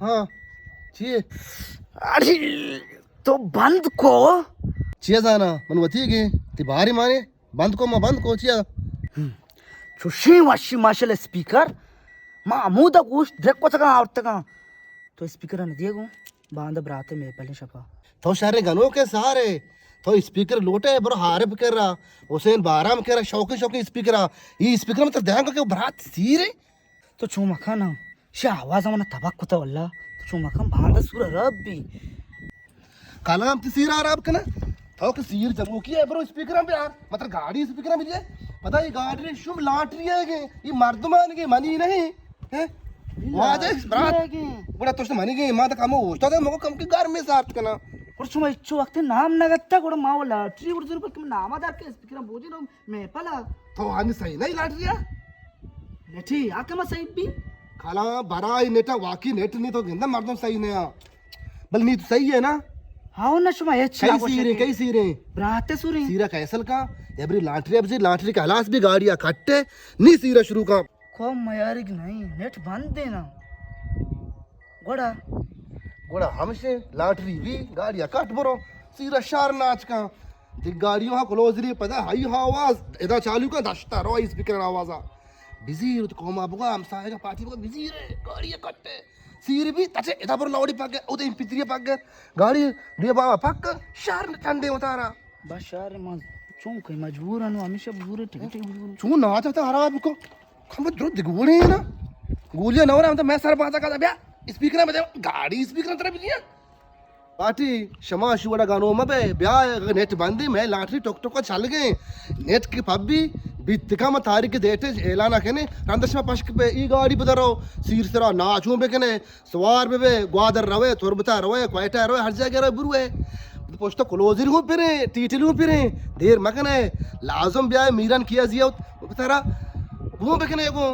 ہاں، چی؟ اڑے تو بند کو۔ چیا زانا، من وتی گے، تی باری مانے، بند کو، ما بند کو، چیا؟ ہم۔ چوشیں وشی ماشاءاللہ اسپیکر، ما ہمودا گوشت درک کتگاں آورتگاں۔ تو اسپیکر نہ دیے گو، باندا برات محفل شپا۔ تو شر گنوک سارے، تو اسپیکر لوٹے، برو عارف کرا، حسین بارام کرا، شوقی شوقی اسپیکر آ۔ ای اسپیکر مطلب دیاں کہ برات سیرے۔ تو چو مکن نا، شی آواز من تباہ کتا واللہ۔ تو چو مکن، باندا سور رب بی۔ کلام تی سیر آراب کنا۔ تو کہ سیر جموکی ہے، برو اسپیکر ہم بیار۔ مطلب گاڑی اسپیکر ہم لیے۔ پتہ ہے گاڑی شم لاٹری ہے گے، یہ مردمان گے، منی نہیں۔ ہیں؟ واجہ برات۔ گڑا تو منی گے، ما تک ہمو اوشتا دے، مگو کم کی گھر میں سارت کنا۔ اور شما اچو وقت نام نہ گتا، گڑا ما وہ لاٹری اور ضرور بلکہ نام دار کے اسپیکر ہم بوجے نا۔ میں پلا۔ تو ہانی صحیح نہیں لاٹری ہے؟ نیٹی آکہ ما صحیح بی۔ کلا برای نیٹا واقعی نیٹ نہیں تو گندا مردم صحیح نہیں آ۔ بل نی تو صحیح ہے نا؟ ہاں نا، شما ہچ کئی نہ گوشے سیرے، کہ کئی سیرے؟ برات سورے۔ سیرا کیسل کا؟ یا بری لاٹری، اب جی لاٹری کا ہلاس بھی گاڑی آ کٹے، نی سیرا شروع کا۔ قوم میارگ نہیں، نیٹ بند دینا۔ گڑا؟ گڑا ہمشے لاٹری بھی گاڑی آ کٹ برو، سیرا شار ناچ کا۔ دی گاڑیوں ہا کلوزری پدا ہائی آواز، ادا چالو کا دشتا رو اسپیکر آوازا۔ بزیر تو قوما بگا، ہمسایہ کا پارٹی بگا، بزیر ہے، گاڑی آ کٹے۔ سیر بھی تچے ادا پر لاؤڈی پک گئے، اودے ایم پی تھری پک گئے۔ گاڑی دے بابا پک، شہر ٹھنڈے اتارا۔ بس شہر ما چون کئی مجبور انو، ہمیشہ بزور ٹکٹ بزور۔ چون نہ چاہتا خراب کو۔ ہم درو دگوڑے نا۔ گولیا نہ ہو رہا، ہم تو میں سر پاسا کا بیا۔ اسپیکر میں دے، گاڑی اسپیکر ترا بجیا۔ پارٹی، شما شوڑا گانو مبے، بیا اگہ نیٹ بندی، میں لاٹری ٹک ٹک چل گئے۔ نیٹ کی پبی، بیتکا ما تاریخ دیٹے اعلان کنے، رند شما پشک پہ ای گاڑی بدرو، سیر سرا ناچوں بکنے، سوار ببے، گوادر روے، تربتا روے، کوئٹہ روے، ہر جگہ روے بروے۔ پشت کلوزری ہوں پریں، ٹیٹل ہوں پریں، دیر مکنے، لازم بیائے میران کیا زیوت، بتارا، گوں بکنے گوں۔